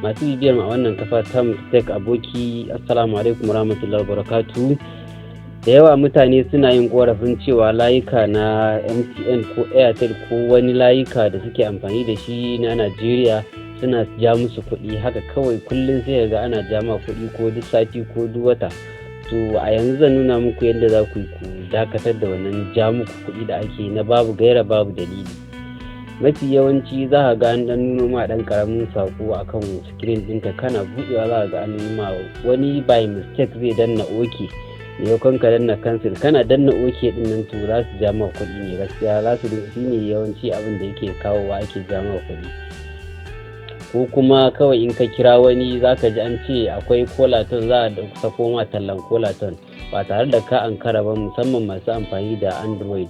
Masu bibiyar mu a wannan kafa ta mu Tech Aboki, assalamu alaikum warahmatullahi wabarakatuh. Da yawa mutane suna yin korafin cewa layuka na MTN ko Airtel ko wani layuka da suke amfani da shi na Najeriya suna ja musu kuɗi haka kawai. Kullum sai ga ana ja ma kuɗi, ko duk sati ko duk wata. To, a yanzu zan nuna muku yadda za ku yi ku dakatar da wannan ja muku kuɗi da ake na babu gaira babu dalili. Mafi yawanci za ka ga an dan nuno ma dan karamin sako akan screen ɗinka. Kana buɗewa za ka ga an ma wani by mistake zai danna OK maimakon ka danna cancel. Kana danna OK din nan, to za su ja ma kuɗi ne. Gaskiya za su shi ne yawanci abin da yake kawowa ake ja ma kuɗi. Ko kuma kawai in ka kira wani, za ka ji an ce akwai caller tune, za a sako ma tallan caller tune ba tare da ka ankara ba, musamman masu amfani da Android.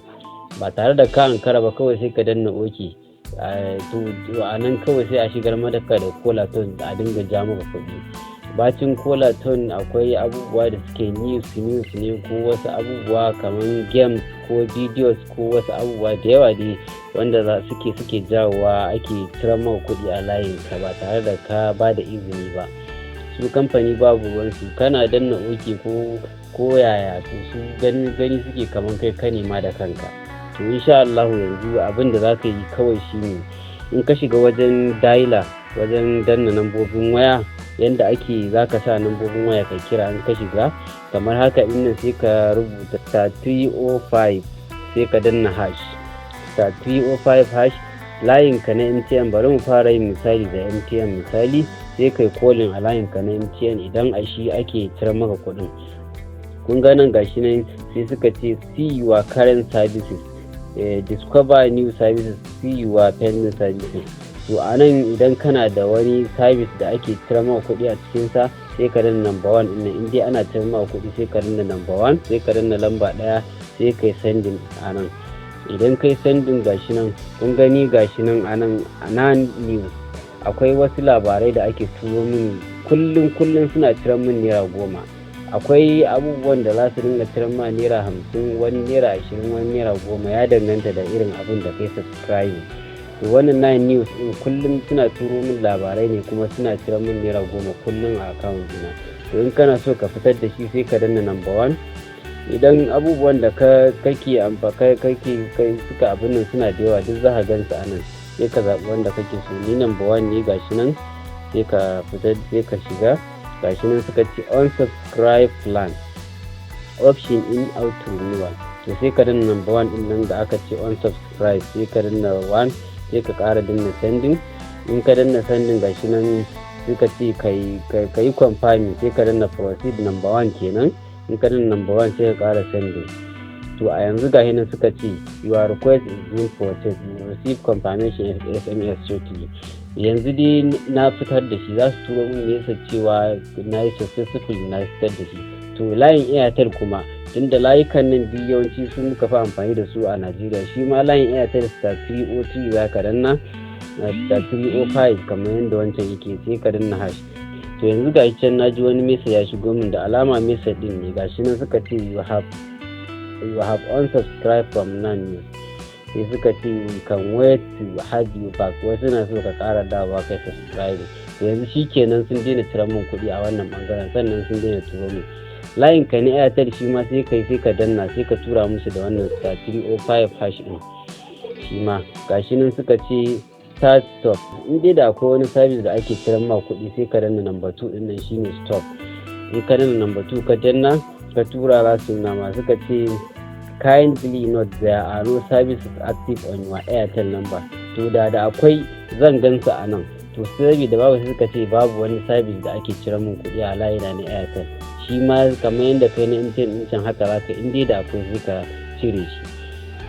Ba tare da ka ankara ba, kawai sai ka danna OK. To, a nan kawai sai a shigar maka da caller tune, a dinga ja maka kuɗi. Bacin caller tune, akwai abubuwa da suke news news ne, ko wasu abubuwa kamar games ko videos ko wasu abubuwa da yawa dai wanda za suke jawowa ake ciran maka kuɗi a layin ka ba tare da ka ba da izini ba. Su kamfani babu ruwansu, kana danna OK ko yaya, to su gani gani suke kamar kai ka nema da kanka. To, insha Allah yanzu abin da za ka yi kawai shine in ka shiga wajen dialer, wajen danna nambobin waya, yanda ake za ka sa nambobin waya ka kira, in ka shiga kamar haka ɗin, sai ka rubuta *305, sai ka danna hash, *305 hash, layin ka na MTN. Bari mu fara yin misali da MTN. Misali, sai kai calling a layin ka na MTN idan a shi ake cire maka kuɗin. Kun ga nan, gashi nan, sai suka ce "See your current services", "Discover new services", "See your pending services". To, a nan idan kana da wani service da ake cire maka kuɗi a cikinsa, sai ka danna number one ɗin. In dai ana cire maka kuɗi, sai ka danna number one, sai ka danna lamba ɗaya, sai kai sending a nan. Idan kai sending, gashi nan, kun gani, gashi nan a nan, nan news, akwai wasu labarai da ake turo min kullum kullum, suna ciran min ₦10. Akwai abubuwan da za su dinga ciran ma ₦50, wani ₦20, wani ₦10, ya danganta da irin abun da kai subscribe. To, wannan nine news din kullum suna turo min labarai ne, kuma suna ciran min ₦10 kullum a account dina. To, in kana so ka fitar da shi, sai ka danna number one. Idan abubuwan da ka kake amfa kake kai suka abin nan suna da yawa, duk za ka gan su a nan, sai ka zaɓi wanda kake so. Ni number one ne, gashi nan, sai ka fitar, sai ka shiga. Gashi nan suka ce "Unsubscribe plan", "Option in auto renewal". To, sai ka danna number one din nan da aka ce unsubscribe, sai ka danna one, sai ka ƙara danna sending. In ka danna sending, gashi nan suka ce ka yi confirming, sai ka danna proceed, number one kenan. In ka danna number one, sai ka ƙara sending. To, a yanzu gashi nan suka ce "Your request is being processed, you receive confirmation SMS shortly". Yanzu dai na fitar da shi, za su turo min nesa cewa na yi successful, na fitar da shi. To, layin Airtel kuma, tunda layukan nan biyu yawanci su muka fi amfani da su a Najeriya, shi ma layin Airtel *303 za ka danna, *305 kamar yadda wancan yake, sai ka danna hash. To, yanzu gashi can na ji wani message ya shigo min, da alama message din ne. Gashi nan suka ce "You have unsubscribed from nine news." Sai suka ce "We can wait to have you back." Wasu na so ka kara dawowa kai subscribe. To, yanzu shikenan, sun daina ciran min kuɗi a wannan bangaren, sannan sun daina turo min. Layin ka ne Airtel shi ma, sai kai sai ka danna, sai ka tura musu da wannan *305 hash din shi ma. Gashi nan suka ce "Start stop". In dai da akwai wani service da ake ciran ma kuɗi, sai ka danna number 2 din nan, shine stop. Sai ka danna number 2, ka danna, ka tura, za su nuna ma, suka ce "Kindly note there are no services active on your Airtel number". To, da akwai, zan gansu a nan. To, saboda babu, sai suka ce babu wani service da ake cire min kuɗi a layina na Airtel. Shi ma kamar yadda kai na MTN din can, haka zaka, in dai da akwai, sai ka cire shi.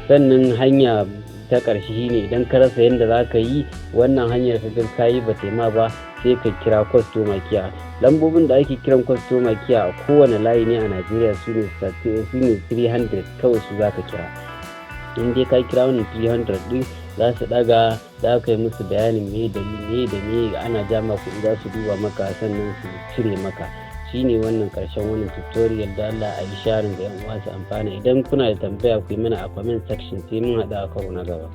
Sannan hanya ta ƙarshe shine idan ka rasa yadda za ka yi wannan hanyar, ka ga ka yi ba ma ba, sai ka kira customer care. Lambobin da ake kiran customer care a kowane layi ne a Najeriya su ne 300 kawai, su za ka kira. In dai ka kira wannan 300 din, za su daga, za ka yi musu bayanin me da me da me ana jama kuɗi, za su duba maka sannan su cire maka. Shine wannan karshen wannan tutorial. Da Allah a yi sharing ga yan uwa su amfana. Idan kuna da tambaya, ku yi mana a comment section. Sai mun haɗu a karo na gaba.